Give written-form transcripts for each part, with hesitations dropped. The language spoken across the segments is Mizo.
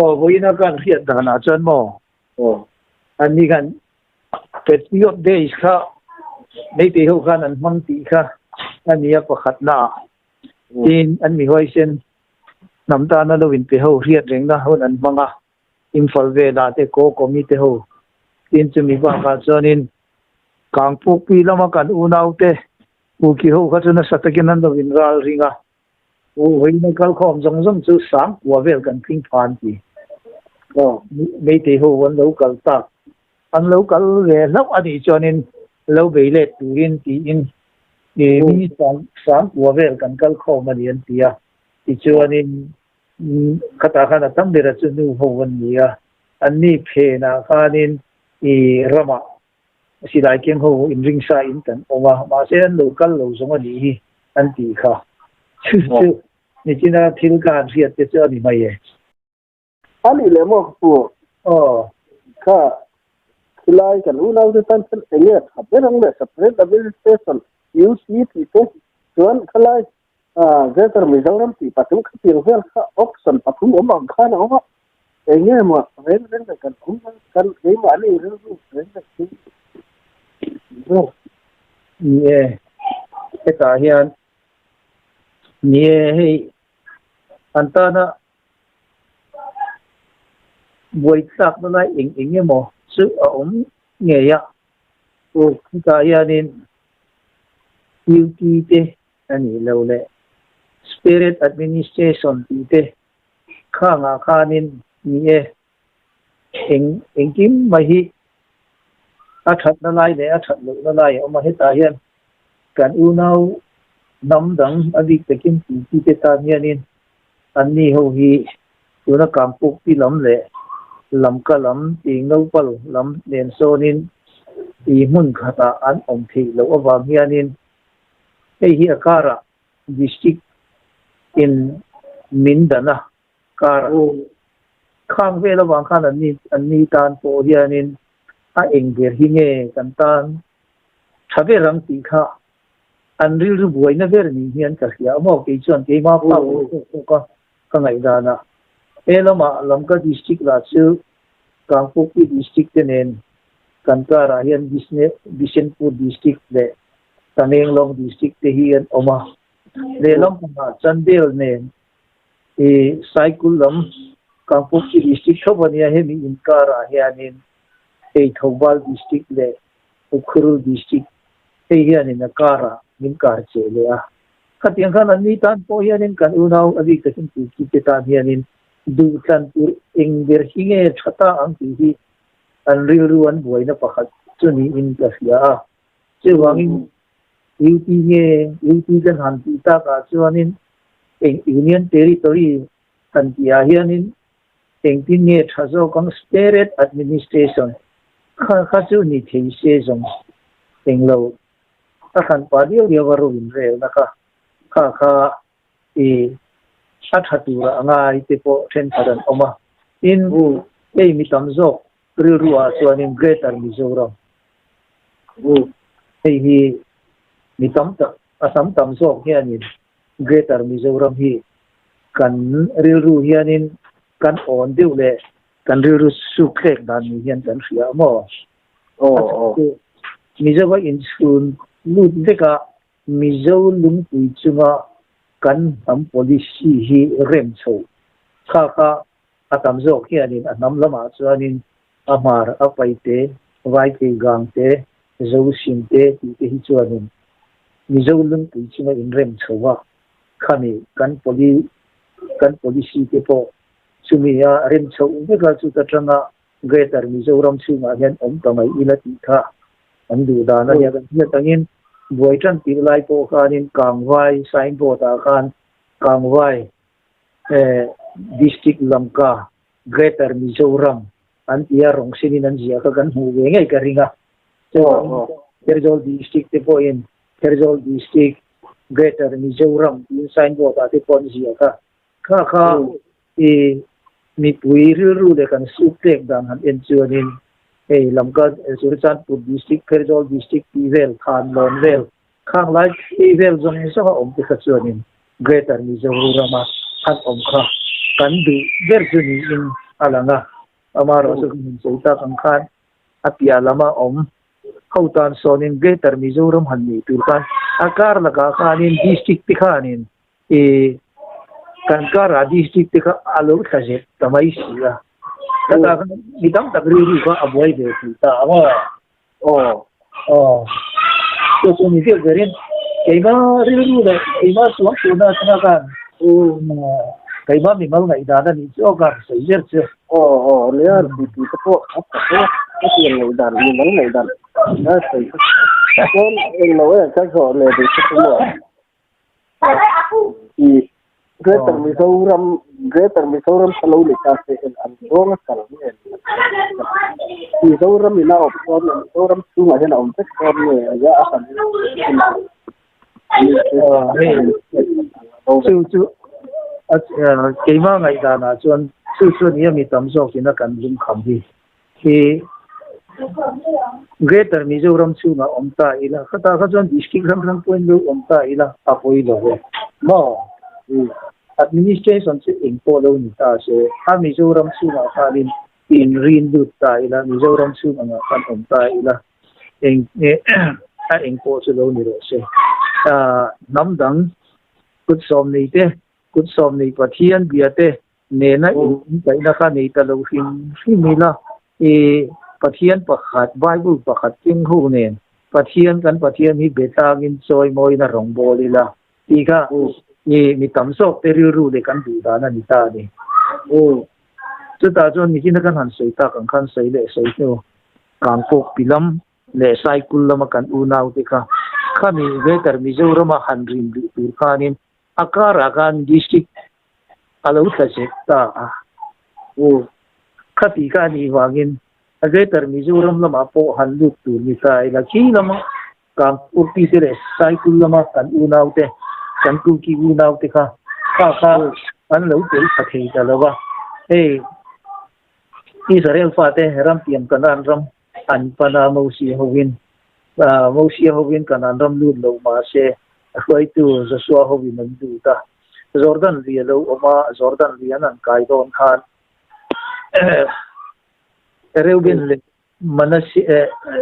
Aw vawiina kan hriat danah chuan maw Aw. Anni khan Patriot Days kha Meitei ho khan an hmang tih kha a nia pakhatna ah. Tin an mi huaisen hnam tana lo inpe ho hriat rengna hun an hmang a, Imphal velah te Ko Committee ho tin chumi bakah chuanin Kangpukpi lama kan unaute Kuki ho kha chu nasa takin an lo inral ring a. Vawiina kalkhawm zawng zawng chu sang kua vel kan tling phan ti. Meitei ho an lo kal tak. An lo kal ve hlauh a nih chuanin lo bei let turin tiin mi sang kua vel kan kal khawm a ni an ti a. Tichuanin khatah khan a tam bera chu nu ho an ni a. Anni phenah khanin i ramah Silai keng ho inringsa in kan awm a, mahse an lo kal lo zawng a nih hi an tih kha. Chu chu nichina thil ka han hriat te chu a ni mai e. A nih leh maw ka pu? Aw. Kha khilai kan unau te tan chuan enge tha ber ang le separate administration UC tih te chuan khalai Greater Mizoram tih pathum khatiang vel kha option pathum awm ang khan a awm a, enge maw reng reng leh kan awm a, kan keimahni rilru reng reng chu ber. Ni e, hetah hian ni e hei an tana buaithlakna lai eng eng emaw chu a awm ngei a, hetah hianin UT te a nih loh leh Spirit Administration tih te khangah khanin ni e, eng engkim mai hi a thatna lai leh a that lohna lai a awm a, hetah hian kan unau hnam dang a bik takin titi te tan hianin anni ho hi tuna Kangpukpi lam leh Lamka lam tih Ngopal lam nen sawnin i hmun khatah an awm theih loh avang hianin Hei hi a karah district in min dan a karah khang vel avang khan an ni an ni tan pawh hianin a eng ber hi nge kan tan tha ber ang tih kha an rilru buaina ber nih hian ka hria a maw kei chuan keimah pa pawh zawk zawk a ka ngaihdan a he lamah Lamka district lah chu Kangpokpi district te nen kan karah hian Bishenpur district leh Tamenglong district te hi an awm a, lehlam pangah Chandel nen i Saikul lam Kangpokpi district tho a nia, hemi inkarah hianin hei Thoubal district leh Ukhrul district hei hianin a karah min kar che leh a. Khatiang khan anni tan pawh hianin kan unau a bik takin Kuki te tan hianin duhthlan tur eng ber hi nge tha ta ang tih hi an rilru an buaina pakhat chu niin ka hria a. Chuvangin UT nge UT kan han tih takah chuanin eng Union Territory han tihah hianin engtin nge tha zawk ang Separate Administration kha kha chu ni thei se zawng englo a hran pah diau diau a ro inrelna kha kha kha i a tha turah a ngai te pawh thenkhat an awm a. Tin, hei mi tam zawk Rilru ah chuanin Greater Mizoram hei hi mi tam tak a hnam tam zawk hianin Greater Mizoram hi kan rilru hianin kan awn deuh leh kan rilru suk thlek dan ni hian kan hria a maw? A chhan chu Mizoa inchhun lut veka Mizo lungpui chunga kan hnam policy hi rem chho kha kha A tam zawk hianin a hnam lamah chuanin a hmar, a paite, vaithei gang te, zo sim te tih te hi chuanin Mizo lungpui chunga inrem chho a, khami kan poli kan policy te pawh chumi a rem chhoh vek a, chuta tanga Greater Mizoram chhungah hian awm ta mai ila tih kha an duh dan a nia. Kan hriat angin buai tan tirh lai pawh khanin Kangvai signboard ah khan Kangvai District Lamka, Greater Mizoram an ti a, rawng sinin an ziah kha kan hmuh ve ngei ka ring a. Chuan Pherzawl District te pawhin Pherzawl District, Greater Mizoram tiin signboard ah te pawh an ziah kha. Kha kha i mipui rilru leh kan suk tlek dan han en chuanin hei Lamka, Churachandpur District, Pherzawl District tih vel, Khanlawn vel Khang lai thli vel zawng zawng a awm te kha chuanin Greater Mizoram a an awm kha kan duh ber chu niin a lang a. Amaherawhchu kan han sawi tak ang khan a piah lama awm ho tan sawnin Greater Mizoram han neih tur khan a kar lakah khanin District te khanin ih kan karah District te kha a lo thla zet ta mai si a. Chutah khan mi tam tak rilru kha a buai ve thei ta ang aw. Aw. Aw. Chu chu ni deuh berin keima rilru leh keima suang tuhna atanga khan keima mimal ngaihdan a nih chu aw ka sawi ber chu. Aw aw nia ti ti te pawh a tha hle a, ka pian ngaihdan mimal ngaihdan a sawi kha chuan englo e ka zawh leh duh che chu maw. I Greater Mizoram Greater Mizoram kha lo ni ta se en an zawng a kal nge Mizoram in a awm dawn nge Mizoram chhungah hian a awm vek dawn nge aya a han Chu chu keimah ngaihdanah chuan chu chu nia mi tam zawkin a kan lungkham hi. Hi Greater Mizoram chhungah awm ta ila, khatah kha chuan district hrang hrang pawhin lo awm ta ila a pawi lo e. Maw? Administration chu eng pawh lo ni ta se, a Mizoram chhungah khanin inrin lut ta ila, Mizoram chhung angah khan awm ta ila, eng a eng pawh chu lo ni rawh se. Hnam dang kut sawm nei te, kut sawm nei Pathian bia te, Nena inkaihna kha nei ta lo hrim hrim ila, i Pathian pakhat, Bible pakhat keng ho nen Pathian kan Pathian hi be tlangin chawimawina rawngbâwl ila tih kha i mi tam zawk te rilru leh kan duh dan a ni ta a ni. Chutah chuan nichina kan han sawi tak ang khan sawi leh sawi hnu Kangpawk pilam leh Saikul lama kan unaute kha khami Greater Mizorama han rin duh tur khanin A karah khan district a lo tla zet ta a. U, khati kha a nih vangin a Greater Mizoram lamah pawh han lut tur ni ta ila khi lama Kangpurpi te leh Saikul lama kan unaute, kan Kuki unaute kha kha kha an lo tel tha thei ta lo va. Hei Israel fate ramtiam Kanaan ram An pana Mosia hovin, Mosia hovin Kanaan ram lut lo mah se, a hruaitu Joshua hovin an lut a. Jordan lui a lo awm a, Jordan lui an han kai dawn khan Reuben leh Manase,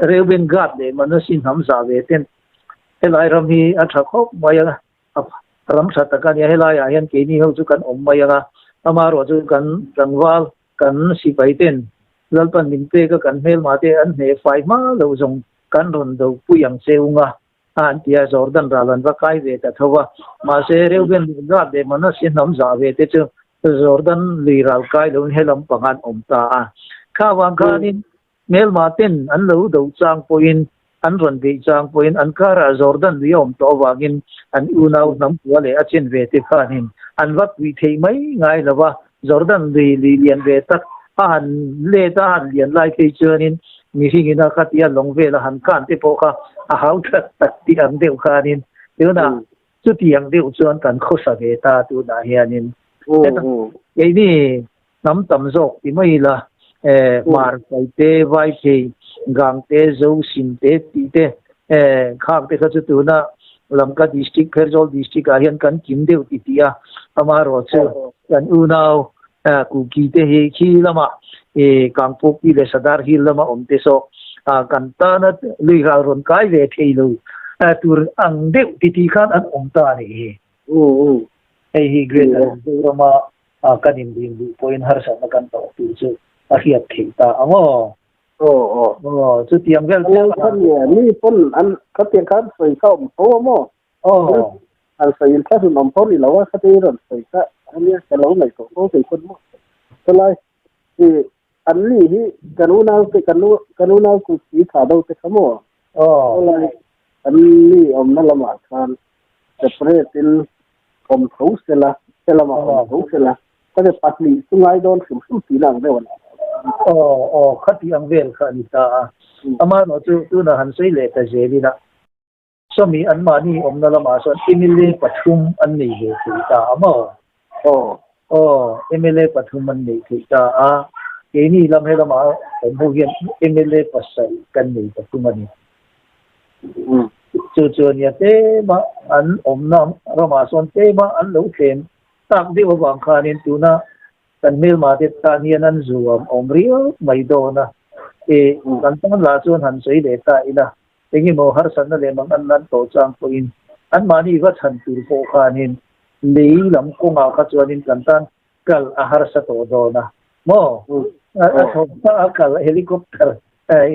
Reuben, Gad leh Manase hnam zah ve ten helai ram hi a tha khawp mai a, ram tha tak a nia, helaiah hian keini ho chu kan awm mai ang a, amaherawhchu kan tlangval Kan sipai ten Lalpan min pek a kan hmelma te an hne fai hma lo zawng kan rawn do pui ang che ung a an ti a, Jordan ral an va kai ve ta tho a. Mahse Reuben leh Gad leh Manasseh hnam zah ve te chu Jordan lui ral kai loin he lampang an awm ta a. Kha vang khanin Hmelma ten an lo do chang pawhin, an rawn beih chang pawhin an karah Jordan lui a awm tawh avangin an unau hnam pua leh a chen ve te khanin an va puih theih mai ngai lo va. Jordan lui lui lian ve tak a han let a han lian lai phei chuanin mihringin a khatia lawng vel a han kan te pawh kha a hau that tak tih ang deuh khanin tunah chutiang deuh chuan kan khawsa ve ta tunah hianin heta keini Hnam tam zawk ti mai ila, Hmar kai te, Vai phei, Gang te, Zo Sim te tih te khak te kha chu tuna Lamka District, Pherzawl District ah hian kan kim deuh ti tih a, amaherawhchu kan unau Kuki te hi khi lama Kangpokpi leh Sadar Hill lama awm te saw kan tana lui ral rawn kai ve thei lo tur ang deuh ti tih khan an awm ta a nih hi. Hei hi Greater Mizorama A kan inrin duh pawhin harsatna kan tawh tur chu a hriat theih ta ang aw. Aw aw. Aw, chutiang vel chu. An khan nge, mi pawn an khatiang khan sawi kha awm tho a maw? Aw. An sawi in thlahrun awm tho ni lo a, khatia i rawn sawi kha ania ka lo ngaihtuah fo thei pawn maw. Chulai i an ni hi kan unau te kan kan unau kut si tha do te kha maw? Aw. Chulai an ni awmna lamah khan separate in awm tho sela, he lamah awm tho sela, ka ti pahnih chu ngai dawn hrim hrim tihna ang deuh a ni. Aw, aw, khati ang vel kha a ni ta a. Amaherawh chu tunah han sawi leh ta zelin a, sawmi anmahni awmna lamah sawn mla pathum an nei ve thei ta a maw? Aw. Aw, mla pathum an nei thei ta a, keini lam he lamah awm ho hian mla pasarih kan nei ta thung a ni. Chu chu ania tlema an awmna ramah sawn tlema an lo thlem tak deuh avang khanin tuna Kan hmelma te tan hian an zuam awm riau mai dawn a, e kan tan lah chuan han sawi leh ta ila, engemaw harsatna leh mang an lan tawh chang pawhin anmahni va chhan tur pawh khanin lei lam kawngah kha chuanin kan tan kal a harsa tawh dawn a maw? A thawmhnaw a kal helicopter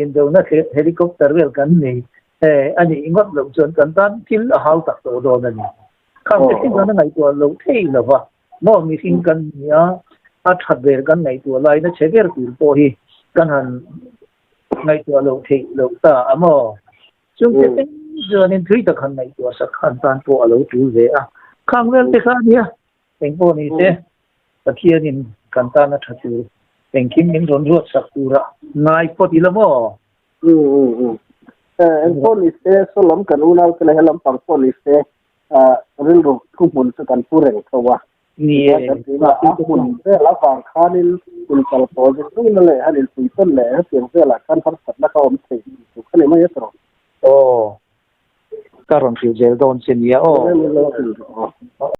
indona helicopter vel kan nei a nih ngawt loh chuan kan tan thil a hau tak tawh dawn a ni. Khang te thil kan ngaihtuah loh thei lo va. Maw mihring kan ni a, a that ber kan ngaihtuah laina che ber tur pawh hi kan han ngaihtuah loh theih loh ta a maw? Chungte teng chuanin thui tak han ngaihtuah sak khan tan pawh a lo tul ve a, khang vel te kha a nia, engpawh ni se Pathianin kan tan a tha tur engkim min rawn ruat sak tura ngai phawt ila maw? Engpawh ni se saw lam kan unau te leh he lampang pawh ni se rilru thuhmun chu kan pu reng tho a. Ni e. Kan tih a hmun vel avang khanin inkal pawh zung zungna leh han inpuitawn leh hetiang velah khan harsatna kha awm thei tih chu kha ni mai a tawh. Aw. Ka rawn hrilh zel dawn che nia aw.